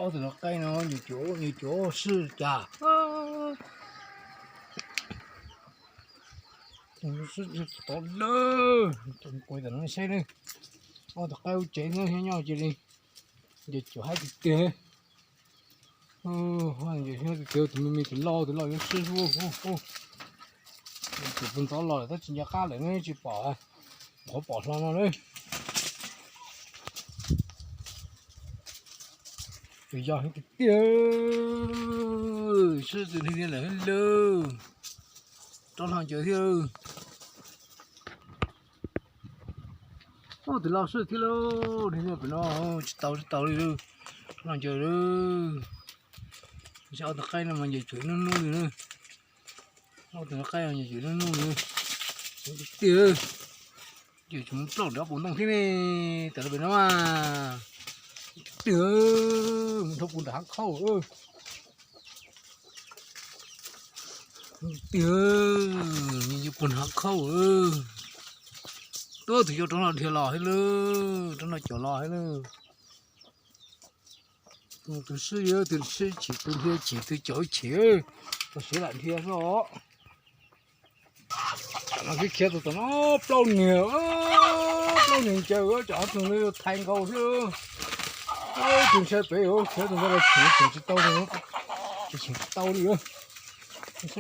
Ob tug no qaib no nws cuav nws cuav sib cas. Sib tod lawm, kuv tam no saib ne. Ob tug qaib ub tsev nyob nyob cia li, nce cuav haib tiag tiag. Nce cuav tiag tiag, tus me me tus loj tus loj yuav sib ub. Tus pug ntxov los lawm tab tsis nco qab lawm ne, tsis pom, qhuav pom hlo no na. Tus yog heev tiag tiag, sib tw niaj lawm lawm, rov hlo ncaws thiab. Ub, tus loj sib thiab lauj, niaj pem no tsis tau tsis tau li lauj, rov hlo ncaws lauj. Ob tug qaib no mas ncaws cuav nub nub li na. Ob tug qaib ncaws cuav nub nub li, tiag tiag. Ces tseem mus plaub nrad pum ntoo thiab ne, tam no pem no mas tiag, mus dhau puag nram hav khauj tiag, nws yuav puag nram hav khauj. Tuaj tus yau rov hlo dhia los thiab lauj, rov hlo caum los thiab lauj. Tus sib yuav tus sib chim tus dhia chim tus caum chim, tus sib lam dhia xwb os. Tam no khiav khiav tus tom no plaub niag, plaub niag ncaws, tsam ob tug no thaiv nkaus thiab. Tus ntshai pem khiav tus ntawd los cheem cheem tsis tau, cheem tsis tau li. Tus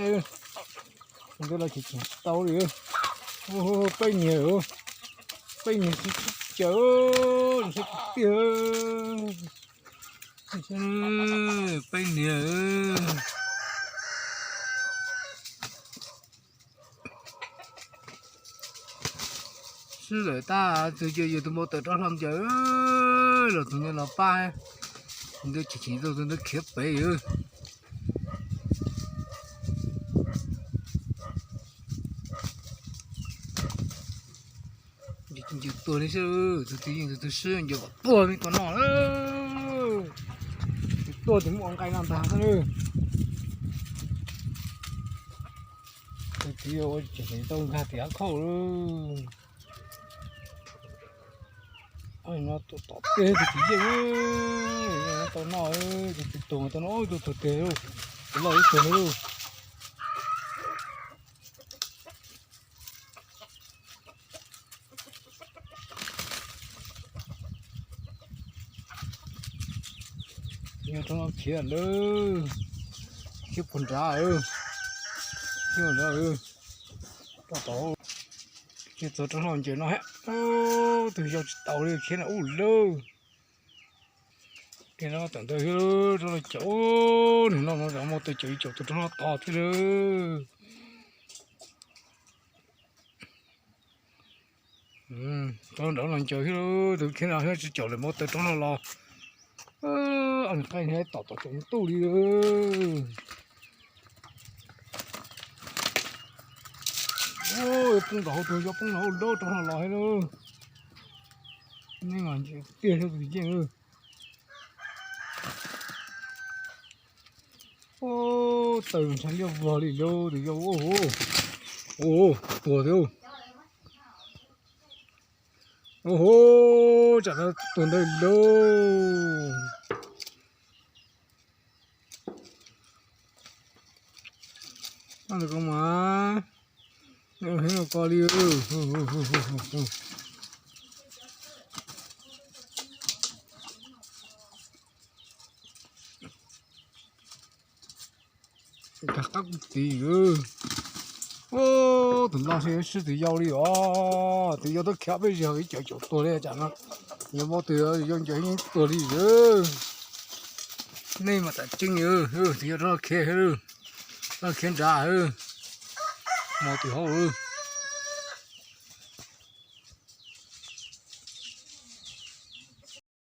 ntawd los cheem cheem tsis tau li. Peb niag, peb niag sib caws, ntshai tiag. Peb niag sib lawm tag, tus yawg tus npau taws rov hlo ncaws, los tus no los pab, tus ntawd cheem cheem tau tus ntawd khiav pem. Ncaws tuag li xwb, tus twg yeej tus twg sib ncaws kom tuag li ko no. Tus tuag tus muaj nqaij no ntag xwb. Tus twg ua tseem tau nkag tim hav khauj lawm. No tus tom tej tus twg yeej tau noj, tus twg tuag tau noj, tus tuag tiag, tus loj ib tug li. Nyob rau no khiav lawm, khiav puag nrad, khiav nrad, tau tau, khiav txog rau hlo ncaws no hab, tus yau tsis tau li khiav no ub lawm. Kiag no tam ntawd thiab, rov los caum, nws no no zov mus tus caum ib caum tus rov no tod thiab lawm. Rov nrad los ncaws thiab, tus khiav no thiab tsis caum lawm mus tus rov no los. Nws qaij niag tom tom caum ntuj li. Poob nram hauv tus yau poob no ub lawm rov no los thiab lauj. Nej mas ntsia tiag thiab tus yeej. Taw ntshai liaj vog li lauj tus yau. Ua tuag thiab. Ua hu, tsam no tuag ntawd lauj. Noj ko mas, heev ko li. Kag qab kuv tiv. Ub, tus loj sib sib tus yau li os, tus yau twb khiav peb zig caum caum tuag li tsam no. Yog muaj tus yau ncaws yeej tuag li. Nej mas tam tseeb, tus yau rov khiav, rov khiav nrad, mus tim hauv.